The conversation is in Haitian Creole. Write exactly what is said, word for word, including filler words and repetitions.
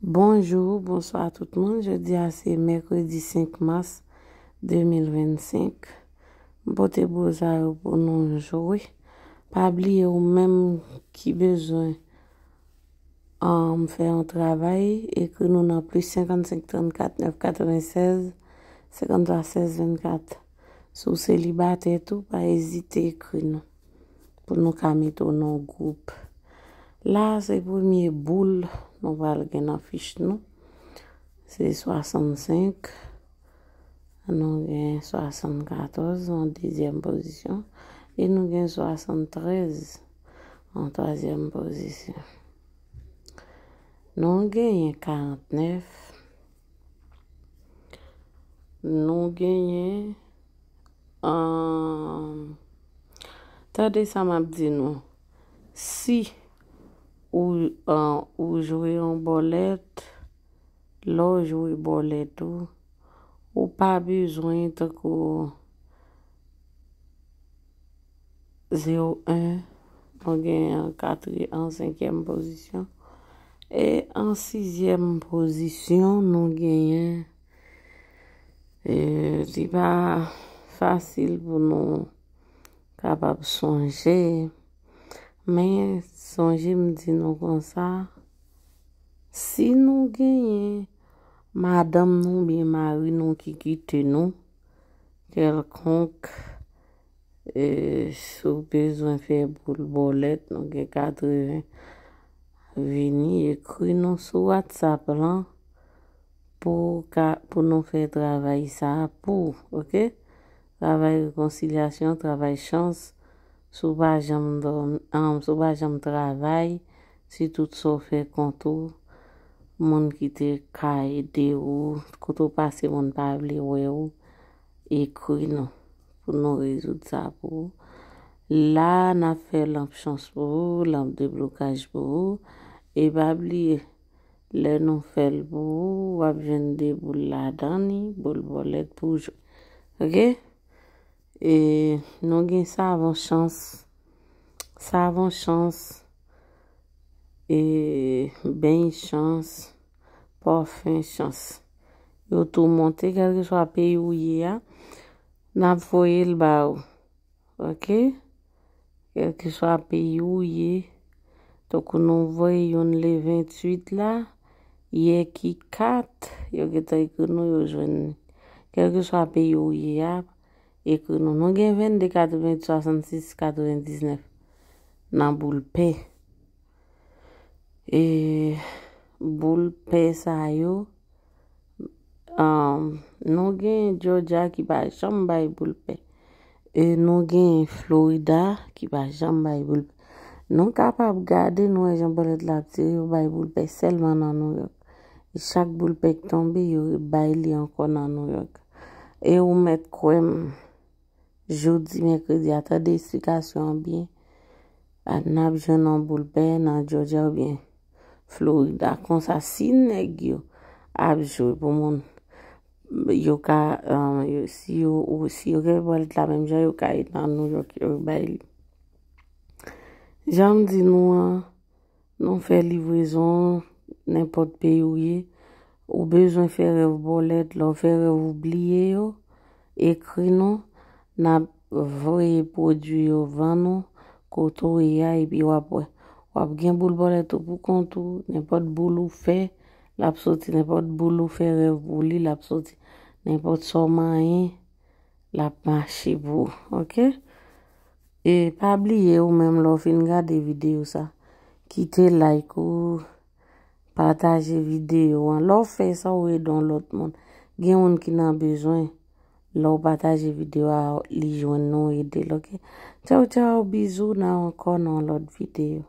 Bonjou, bonswa tout moun. Jodi a se mèkredi senk mas de mil vennsenk. M pote boul sa yo pou nou jwe. Pa bliye ou menm ki bezwen, um, fè yon travay, ekri nou nan plis senkannsenk trannkat nèf katrevennsèz senkanntwa sèz vennkat. Si w selibatè tou, pa ezite ekri nou pou nou ka mete w nan gwoup. La, se premye boul nou pral gen nan fich nou. Se swasannsenk. Nou gen swasannkatòz an dezyèm pozisyon. E nou gen swasanntrèz an twazyèm pozisyon. Nou genyen karantnèf. Nou genyen, ahn, tande sa m ap di nou. Si ou, ahn, ou jwe yon bòlèt, lè w jwe bòlèt ou, ou pa bezwen tankou zewo en, nou genyen an katri-, an senkyèm pozisyon. E an sizyèm pozisyon, nou genyen, e, li pa fasil pou nou kapab sonje, men sonje m di nou konsa, si nou genyen madanm nou oubyen mari nou ki kite nou, kèlkonk, e, si w bezwen fè boul bòlèt, nou gen katreven, vini ekri nou sou WhatsApp lan pou ka, pou nou fè travay sa a pou ou, oke? Travay rekonsilyasyon, travay chans, si w pa janm dòmi, um, si w pa janm travay, si tout sa w fè kont ou, moun ki te ka ede ou, kote w pase moun pa vle wè ou, ekri nou pou nou rezoud sa pou ou. La, n ap fè lanp chans pou ou, lanp deblokaj pou ou. E pa bliye, lè nou fè l pou ou, w ap jwenn de boul ladan li, boul bòlèt pou w jwe. Oke? E nou gen savon chans, savon chans, e beny chans, pòfen chans. Yo tou monte, kèlkeswa peyi ou ye a, n ap voye l ba ou. Oke? Kèlkeswa peyi ou ye, tankou nou voye youn le venntuit la, yè ki kat, yo gentan ekri nou, yo jwenn li. Kèlkeswa peyi ou ye a, ekri nou. Nou gen vennde, katreventuit, swasannsis, katrevendiznèf nan boul pè. E boul pè sa yo, um, nou gen Georgia ki pa janm bay boul pè. E nou gen Florida ki pa janm bay boul pè. Nou kapab gade, nou wè jan bòlèt la ap tire, yo bay boul pè sèlman nan New York. E chak boul pè k tonbe, yo bay li ankò nan New York. E ou mèt kwè m, jodi mèkredi a, tande esplikasyon an byen. A, n ap jwenn yon boul pè nan Georgia oubyen Florida. Konsa, si nèg yo ap jwe pou moun, yo ka, um, yo, si yo, ou, si yo gen bòlèt la menm jan, yo ka al nan New York, yo bay li. Jan m di nou an, nou fè livrezon nenpòt peyi ou ye. Ou bezwen fè rèv bòlèt, lè w fè rèv ou bliye yo, ekri nou, n ap voye pwodui yo vann ou, kote w ye a, epi w ap wè. W ap gen boul bòlèt ou pou kont ou, nenpòt boul ou fè, l ap soti, nenpòt boul ou fè rèv pou li, l ap soti. Nenpòt sa w manyen, l ap mache pou ou, oke? E pa bliye, ou menm, lè w fin gade videyo sa, kite like ou, pataje videyo an. Lè w fè sa, ou ede yon lòt moun. Gen moun ki nan bezwen. Lè w pataje videyo a, li jwenn nou, ede l, oke? Tchaw, tchaw, bizou, n a ankò nan yon lòt videyo.